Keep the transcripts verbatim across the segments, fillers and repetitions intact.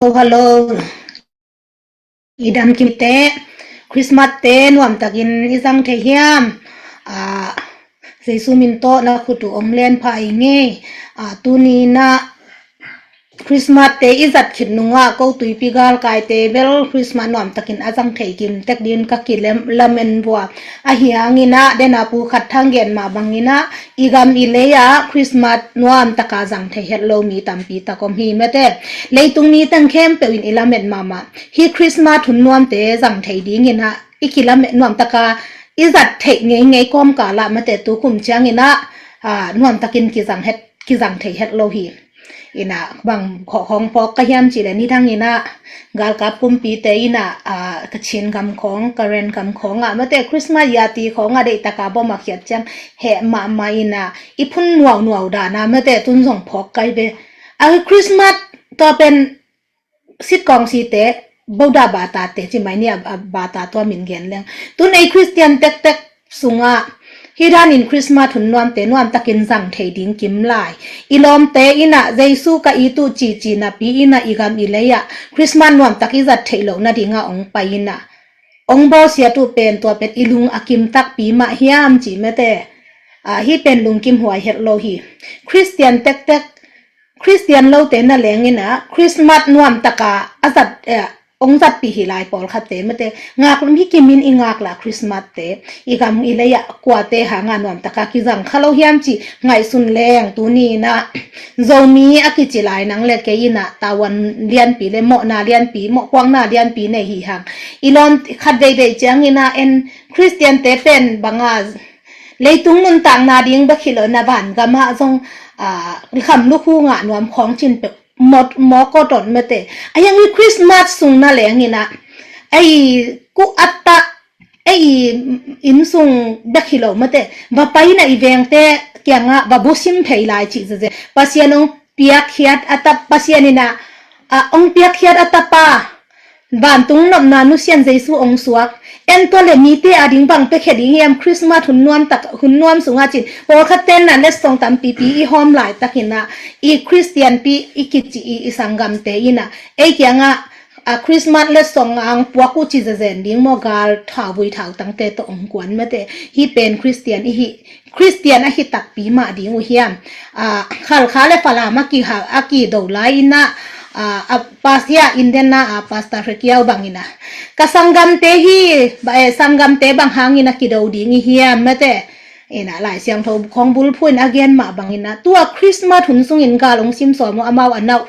Hello, hello. I dam kim te, Christmas te nuam takin i zang thei hiam? Ah, Jesu min tawh na khut uh ong len pha i ngei. Ah, tuni na Christmas te i zat khit nungah ko tuipi galkai te bel Christmas nuam takin a zang thei kim tek din ka kilamen vua. Ahi hangin ah, dena pu khat thang gen mah bangin ah, i gam i lei ah Christmas nuam taka zang thei het lo mi tampi tak om hi mate. Leitung mi teng khempeuh in i lamet mahmah. Hi Christmas hun nuamte zang thei dingin ah, i kilamet nuam taka i zat theih ngeingei kawmkal ah mate, tu kum ciangin ah, ah, nuam takin kizang het, kizang thei het lo hi. Ina bang khawh khawng phawk ka hiam cih leh, nidang ina galkap kumpite ina, ah, ka Chin gam khawng, ka Karen gam khawng ah mate, Christmas yati khawng ah deih taka bom a khiat ciang heh mahmah ina, i phun nuaunuau dan ah mate, tun zong phawk kai ve. A Christmas tua pen sitkawng site, Buddha bata te ci mai ni a, a bata tua min gen leng. Tun ei Christian tektek sungah hi danin Christmas hun nuamte nuam takin zang thei ding kim lai. I lawmte ina Jesu ka it uh cici napi ina i gam i lei ah Christmas nuam tak i zat theih loh nadinga ong pai ina, ong bawlsiat uh pen tua pen i lung a kim takpi mah hiam ci mate. Ah, hi pen lungkim huai het lo hi. Christian tektek, Christian lote na leng ina Christmas nuam taka a zat, eh, ong zatpih hi lai pawlkhatte mate. Ngak lam hi kimin i ngak la Christmas te, i gam i lei ah kuate hanga nuam taka kizang kha lo hiam ci ngaihsun leng, tuni ina Zomi a kici lai nang le kei ina tavuan lianpi le mawhna lianpi, mawhpuakna lianpi nei hi hang. I lawm khat veivei ciang ina en Christian te pen banga leitung nuntakna ding bek hi lo na van gam ah zong, ah, kham lukhu ngah nuam khawng cin peuh mawk, mawk kawt on mate. A yang i Christmas sung na leng ina, ei kuh atta, ei inn sung bek hi lo mate, va pai na i vengte kiangah va busim phei lai cih zeze. Pasian ong piakkhiat a tap, Pasian ina, ah, ong piakkhiat a tapa vantung nopna nusian Jesu ong suak. En tua le mite a ding bang pekhe ding hiam Christmas hun nuam tak, hun nuam sunga cin. Pawlkhat ten na letsong tampipi i hawm lai takin ah, i Christian pi i kici i, i sanggamte ina, ei kiangah, a Christmas letsong ang puak uh ci zezen ding maw, gal thauvui thautangte tawh ong kuan mate. Hi pen Christian i hi, Christian ahi takpi mah ding uh hiam? Ah, Khalkha le Falam a kiha, a kido lai ina, ah, a Pasia Indiana, ah, Pastor Hrekiau bang ina, ka sanggamte hi, ba, eh, sanggamte bang hangin a kido ding i hiam mate. Ina Lai Siangtho khawng bulphuh in a gen mah bang ina, tua Christmas hun sungin gal ong sim sawm uh, amau a nau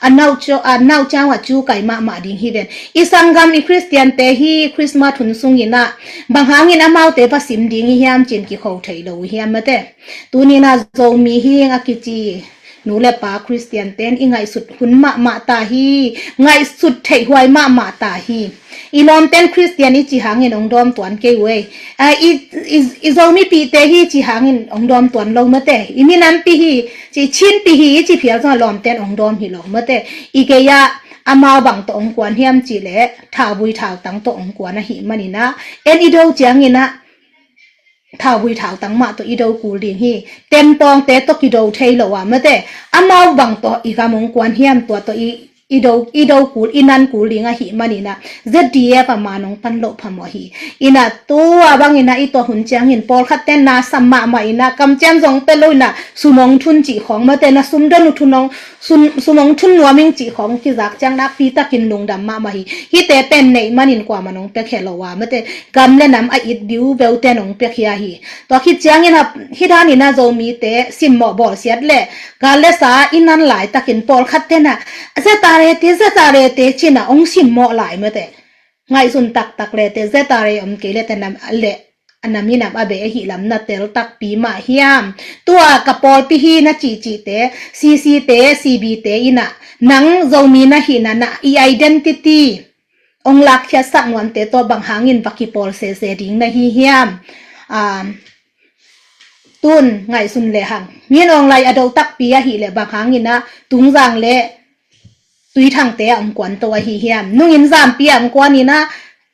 a nau cio-, a nau ciang a cu kai mahmah ding hi ven. I sanggam i Christian te hi Christmas hun sungin ah bang hangin amaute va sim ding i hiam cin kikho thei lo hiam mate. Tuni na Zomi hi ing a kici nu le pa Christian ten i ngaihsut hun mahmah ta hi, ngaihsut theih huai mahmah ta hi. I lawmten Christian i ci hangin ong dawm tuan kei uh ei. A, i, i, i Zomipihte hi ci hangin ong dawm tuan lo mate. I minampi hi, ci Chinpi hi i ci phial zong a lawmten ong dawm hi lo mate. I kei ah amau bang tawh ong kuan hiam ci leh thauvui thautang tawh ong kuan ahih manin ah, en i do ciangin ah thauvui thautang mah tawh i do kul ding hi. Temtawngte tawh kido thei lo a mate. Amau bang tawh i gam ong kuan hiam tua tawh i, i do, i do kul, i nan kul ding ahih manin ah Z D F a man ong pan loh phamawh hi. Ina tua bangin ah i tua hun ciangin pawlkhat ten na sam mahmah ina kamciam zong pe lo ina sum ong thun cih khawng mate, na sum don uh thun ong, sum, sum ong thun nuam ing cih khawng kizak ciang nakpi takin lungdam mahmah hi. Hihte pen neih manin kuaman ong pek hi lo a mate. Gam le nam a it biubeu ten ong pek hi a hi. Tua khit ciangin ah, hi danin ah Zomite simmawh bawlsiat le gal le sa i nan laitakin pawlkhat ten ah Z R A te, Z R A te cin ah ong simmawh lai mate. Ngaihsun taktak le te Z R A om kei le te nam le a nam i nam a bei ahih lam na tel takpi mah hiam? Tua ka pawlpi hi na cihcihte, C C te, C B te in ah nang Zomi na hihna na i identity ong lakkhiatsak nuamte tawh bang hangin va kipawl sese ding na hi hiam? Um, tun ngaihsun lehang. Min Aung Hlaing a do takpi ahih leh bang hangin ah Tungzang le Tuithangte ah ong kuan to ahi hiam? Nungin Zampi ah ong kuan in ah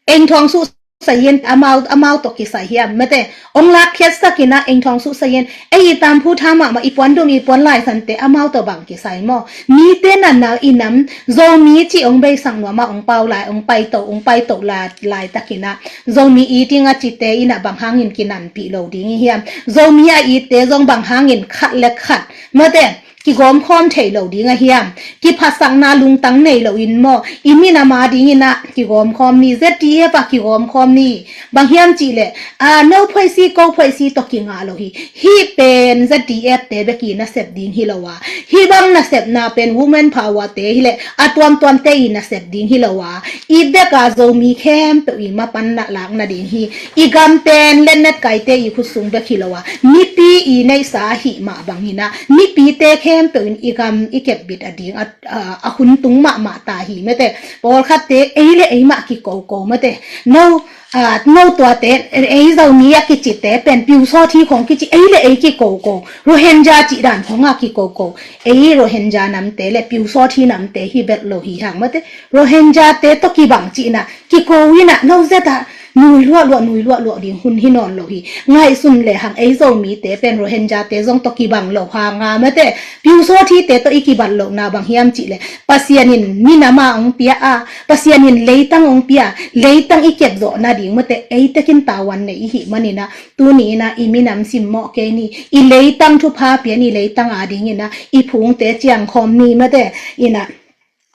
Engthawng Suh suksai in, amau, amau tawh kisai hiam, mate. Ong lak khiatsak in ah, eng thawng suksai in, ei i tamphu tha mahmah, i puandum, i puanlaisante amau tawh bang kisai maw? Mite natna i nam, Zomi cih ong beisak nuam ah, ong pau lai, ong paito, ong paito lai, laitakin ah, Zomi it ing a cite in ah bang hangin kinanpih lo ding i hiam? Zomi a itte zong bang hangin khat le khat, mate, kigawmkhawm thei lo ding a hiam? Kiphatsakna lungtang nei lo in maw? I minam a dingin ah kigawmkhawm ni, Z D F a kigawmkhawm ni. Bang hiam cih leh, a, no phoisi, ko phoisi tawh kingah lo hi. Hih pen Z D F te bek i nasep ding hi lo a. Hih bang nasepna pen women power te hi leh, a tuamtuamte i nasep ding hi lo a. I bek a Zomi khempeuh i mapan na lakna ding hi. I gam pen letnet kaite i khut sung bek hi lo a. Mipi i neihsa ahih mah bangin ah, mipite khempeuh in i gam i kepbit a ding a, a, a hun tung mahmah ta hi, mate. Pawlkhatte ei le ei mah kikoko, mate. No, a, no tuate, ei Zomi a kicite pen Pyusawthi khong kici, ei le ei kikoko. Rohingya cih dan khong a kikoko. Ei Rohingya namte le Pyusawthi namte hi bek lo hi hang, mate. Rohingyate tawh kibang cihna, kiko in ah, no zet ah, nui luahluah, nui luahluah ding hun hi nawn lo hi. Ngaihsun lehang ei Zomite pen Rohingyate zong tawh kibang lo hang a, mate. Pyusawthite tawh i kibat lohna bang hiam cih leh, Pasian in minam a ong pia a, Pasian in leitang ong pia, leitang i kepzawh nading, mate, ei tekin tavuan nei i hih manin ah, tuni in ah i minam simmawh kei ni, i leitang thupha pia ni, leitang a dingin ah i phungte ciangkhawm ni, mate, in ah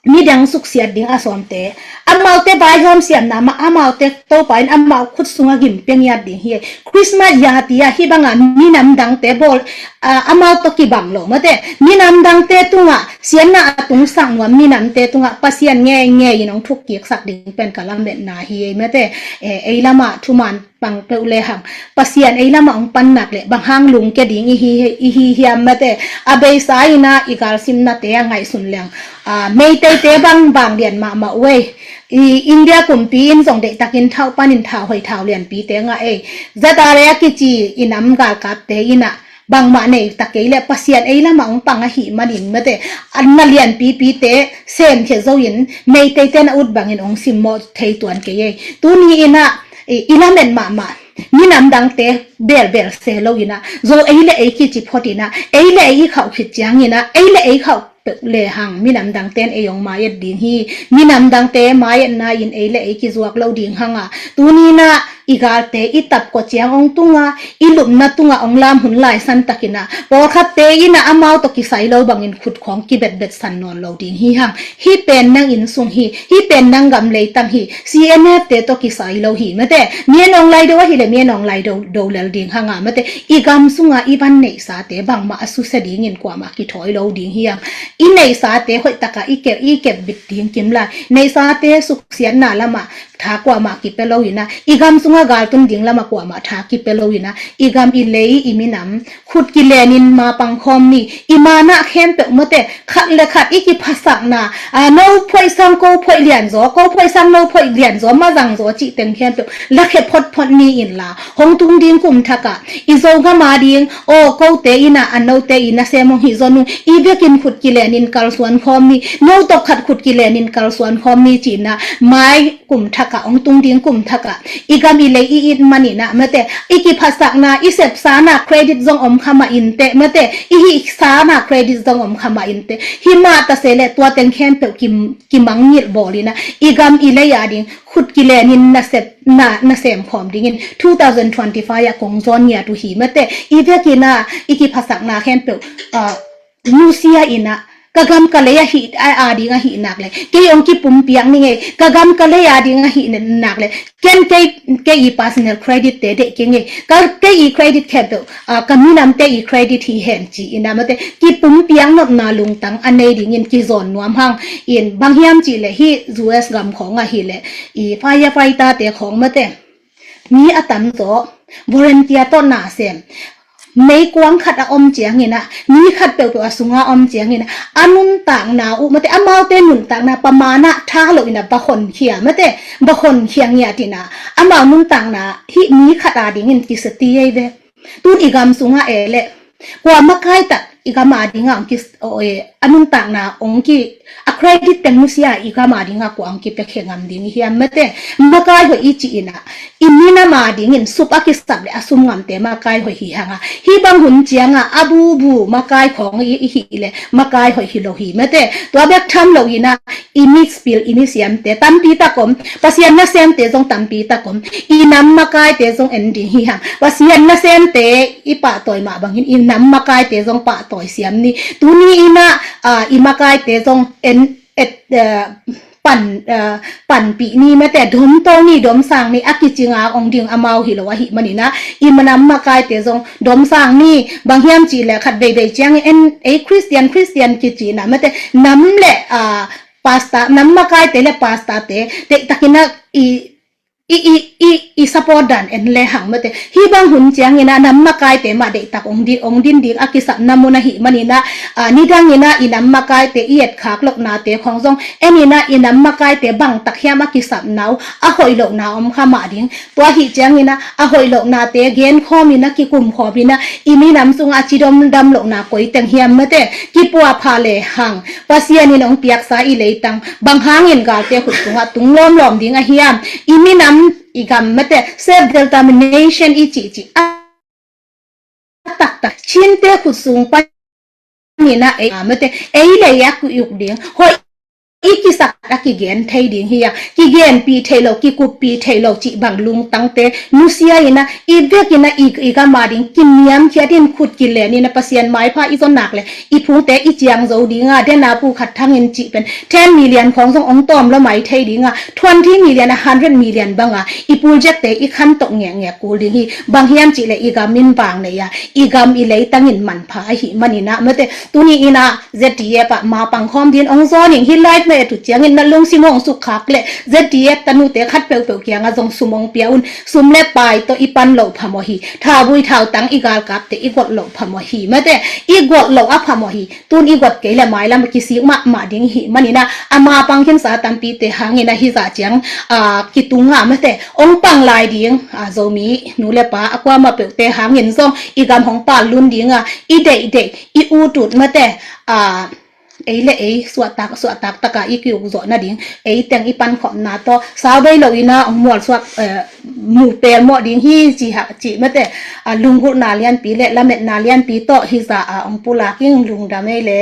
midang suksiat ding a sawmte. Amaute vaihawm siamna mah, amaute Topa in amau khut sungah gim pia ngiat ding hi. Christmas yati ah hih banga minam dangte bawl, a, amau tawh kibang lo, mate. Minam dangte tungah siatna a tungsak nuam minamte tungah Pasian ngeingei in ong thukkiksak ding pen ka lametna hi, mate. E, ei lamah thuman pang peuh lehang, Pasian ei lamah ong pan nak leh bang hang lungkia ding i hi, i hi hiam, mate. A beisa in ah i galsimnate a ngaihsun leng, a, Meiteite bang vanglian mahmah uh ei. I India kumpi in zong deihtakin thau panin thau hoi thau lianpite ngah ei. Zatare a kici i nam galkapte in ah bangmah nei ta kei leh Pasian ei lamah ong pang ahih manin, mate, a na lianpipite semkhia zo in Meiteite na ut bangin ong simmawh thei tuan kei ei. Tuni in ah i, i lamen mahmah, minam dangte belbel se lo in ah, zo ei le ei kici phot in ah, ei le ei i khauh khit ciangin ah, ei le ei khauh peuh lehang minam dangten ei ong mai-et ding hi. Minam dangte mai-etna in ei le ei kizuak lo ding hang a, tuni in ah i galte i tapkua ciang ong tung a, i lupna tungah ong lam hun laisan takin ah, pawlkhatte in ah amau tawh kisai lo bangin khut khawng kibetbet san nawn lo ding hi hang. Hih pen nang innsung hi, hih pen nang gam leitang hi, C N F te tawh kisai lo hi, mate. Mi a nawng lai do ahih leh mi a nawng lai do, do lel ding hang a, mate. I gam sunga i van neihsate bangmah a susia dingin kuamah kithawi lo ding hi hang. I neihsate hoih takah i ke, i kepbit ding kim lai. Neihsate suksiatna lamah tha kuamah kipia lo in ah, i gam sunga galtun ding lamah kuamah tha kipia lo in ah, i gam, i lei, i minam khut kilenin ma pangkhawm ni. I manah khempeuh, mate, khat le khat i kiphasakna, a, no phoih sang ko phoih lianzaw, ko phoih sang no phoih lianzaw, mazangzaw cih teng khempeuh lakhia photphot ni in la, hong tung ding kum thakah i Zogam a ding, aw, kote in ah a note i nasem hong hih zaw nung, i vekin khut kilenin kalsuan khawm ni. No tawh khat khut kilenin kalsuan khawm ni ci in ah, mai kum thakah, ong tung ding kum thakah, i gam i lei i it manin ah, mate, i kiphasakna, i sepsana credit zong om kha mah inteh, mate, i hihsana credit zong om kha mah inteh. Hih mah ta se leh tua teng khempeuh ki, kimangngilh bawl in ah, i gam i lei a ding khut kilenin nasep, na, nasem khawm dingin two thousand twenty-five ah kong zawn ngiat uh hi, mate. I vekin ah i kiphasakna khempeuh, a, nusia in ah, ka gam ka lei ahih, a, a ding ahih nak leh, kei ong kipumpiak ning ei, ka gam ka lei a ding ahih nak leh, ken kei, kei i personal credit te deih keng ei, ka, kei i credit khempeuh, a, ka minamte i credit hi hen ci in ah, mate, kipumpiak nopna lungtang a nei dingin kizawn nuam hang in. Bang hiam cih leh hih U S gam khawng ahih leh, i firefighter te khawng, mate, mi a tamzaw volunteer tawh nasem, meikuang khat a om ciangin ah, mi khat peuhpeuh a sunga om ciangin ah, a nuntakna uh, mate, amaute nuntakna pamanah tha lo in ah va honkhia, mate, va honkhia ngiat in ah, amau nuntakna hih mi khat a dingin kiseti ei ve. Tun i gam sunga e leh, kua makai tak i gam a dinga ong ki, aw, e, a nuntakna ong ki, A credit teng nusia i gam a dingah kua hong kipia khe ngam ding i hiam mate. Makai hoih i cih inah i minam a dingin sup a kisap le a sum ngamte makai hoih hi hanga. Hih bang hun cianga a bubu makai khawng i, i hih le makai hoih hi lo hi mate. Tua bek tham lo inah i mi spil i mi siamte tampi tak om. Pasian nasemte zong tampi tak om. I nam makaite zong en ding hi hang. Pasian nasemte i pahtawi mah bangin i nam makaite zong pahtawi siam ni. Tuni inah, ah, i makaite zong en et, ah, pan, ah, panpih ni mate, domto ni, domsang ni, a kicinga ong ding amau hi lo ahih maninah i nam makaite zong domsang ni. Bang hiam cih le khat veivei ciangin en ei Christian, Christian kici inah mate, nam le, ah, pastor, nam makaite le pastorte deihtakinah i i, i, i, i support dan en le hang mate. Hih bang hun cianginah nam makaite mah deihtak ong di, ong din ding a kisapna mun ahih maninah, ah, nidanginah i nam makaite i etkhak lohnate khong zong eninah i nam makaite bangtak hiam a kisapna uh a hoih lohna om kha mah ding. Tua hih cianginah a hoih lohnate genkhawminah kikumkhawminah i minam sungah a cidom dam lohna koi teng hiam mate. Kipuah pha le hang. Pasian in ong piaksa i leitang bang hangin galte khut sungah tung lawmlawm ding a hiam? I minam i gam mate self determination i cihcih a taktak Chinte khut sung paninah ei mate ei lei a kuiuk ding hoih i kisak a kigen thei ding hi a, kigenpih theih lo, kikuppih theih lo cih bang lungtangte nusia inah i vekinah i, i gam a ding kiniamkhiat in khut kilen inah Pasian maipha i zon nak le i phungte i ciang zo dinga, dena pu khat thangin cih pen ten million khong zong ong tawm lo mai thei dinga, twenty million, a hundred million banga i puljekte i khantoh ngekngek kul ding hi. Bang hiam cih le i gam in vang nei a, i gam i leitangin manpha ahih maninah mate. Tuni inah Z D F ah ma pangkhawm din ong zawning hi live na et uh ciangin na lungsim ong sukkhak le Z D F tanute khat peuhpeuh kiangah zong sum ong pia un. Sum le pai tawh i pan loh phamawh hi. Thauvui thautang i galkapte i gawt loh phamawh hi mate. I gawt loh a phamawh hi. Tun i gawt kei le mailam a kisik mahmah ding hih maninah a ma pang khinsa tampite hangin ahi zah ciang, ah, kitunga mate ong pang lai ding, ah, Zomi nu le pa a kuamah peuhte hangin zong i gam hong pal lun dinga i deihdeih i utut mate, ah, ei le ei suahtak, suahtak taka i kiuk zawh nading ei teng i pankhopna tawh saubei lo inah ong mual suak, eh, mu pelmawh ding hi ci hah cih mate, ah, lunggulhna lianpi le lametna lianpi tawh hi zah a ong pulak ing lungdam ei le.